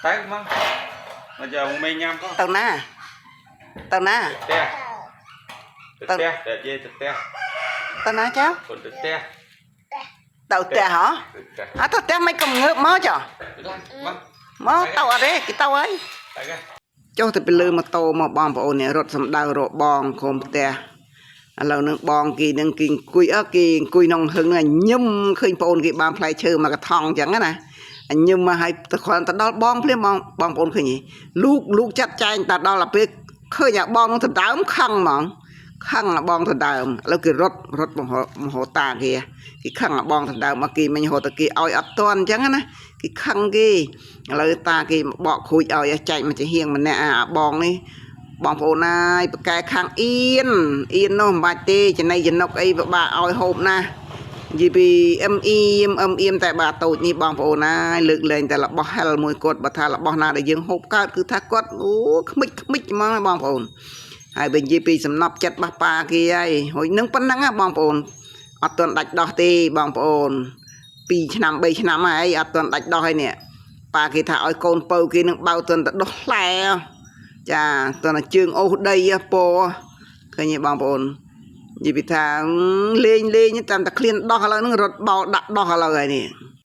ទៅមកមកយកមេញ៉ាំក៏ ទៅណាទៅណា ផ្ទះទៅផ្ទះតែនិយាយទៅផ្ទះ ទៅណាចៅ កូនទៅផ្ទះ ទៅផ្ទះហ៎ ទៅផ្ទះ អត់ទៅផ្ទះមិនកំងើបមកចុះ មក មកទៅអត់ទេគេទៅហើយ ទៅគេ ចុះទៅពីលើម៉ូតូមកបងប្អូននេះរត់សំដៅរកបងក្រុមផ្ទះឥឡូវនឹងបងគេនឹងគេអង្គុយអើគេអង្គុយក្នុងហឹងហ្នឹងញឹមឃើញប្អូនគេបានផ្លែឈើមកកថងអញ្ចឹងណាអញញឹមមកឲ្យទៅគ្រាន់តែដល់បងភ្លាមបងបងប្អូនឃើញទេលូកលូកចាត់ចែងតែដល់ទៅពេលឃើញអាបងនឹងដណ្ដើមខឹងហ្មងខឹងអាបងដណ្ដើមឥឡូវគេរត់រត់មករហតាគេគេខឹងអាបងដណ្ដើមមកគេមិញរហូតតែគេឲ្យអត់តន់អញ្ចឹងណាគេខឹងគេឥឡូវតាគេបកខូចឲ្យចែកមកជាហៀងម្នាក់អាបងនេះបងប្អូនណាយប្រកែខាងអៀនអៀននោះមិនបាច់ទេចំណៃចំណុកអីពិបាកឲ្យហូបណាស់និយាយពីអឹមអៀមអឹមអៀមតែបាតូចនេះបងប្អូនណាយលើកលែងតែរបស់ហិលមួយគាត់បើថារបស់ណាដែលយើងហូបកើតគឺថាគាត់អូខ្មិចខ្មិចហ្មងណាបងប្អូនហើយបើនិយាយពីសំណប់ចិត្តរបស់ប៉ាគេហើយហួយនឹងប៉ុណ្ណឹងណាបងប្អូនអត់ទាន់ដាច់ដោះទេបងប្អូន2ឆ្នាំ3ឆ្នាំហើយអត់ទាន់ដាច់ដោះហើយនេះប៉ាគេថាឲ្យកូនពៅគេនឹងបៅទាន់តែដោះផ្លែចាទាន់តែជើងអូសដីពោឃើញទេបងប្អូននិយាយពីថាលេងលេងតាមតែឃ្លានដោះឥឡូវហ្នឹងរត់បោលដាក់ដោះឥឡូវហើយនេះ។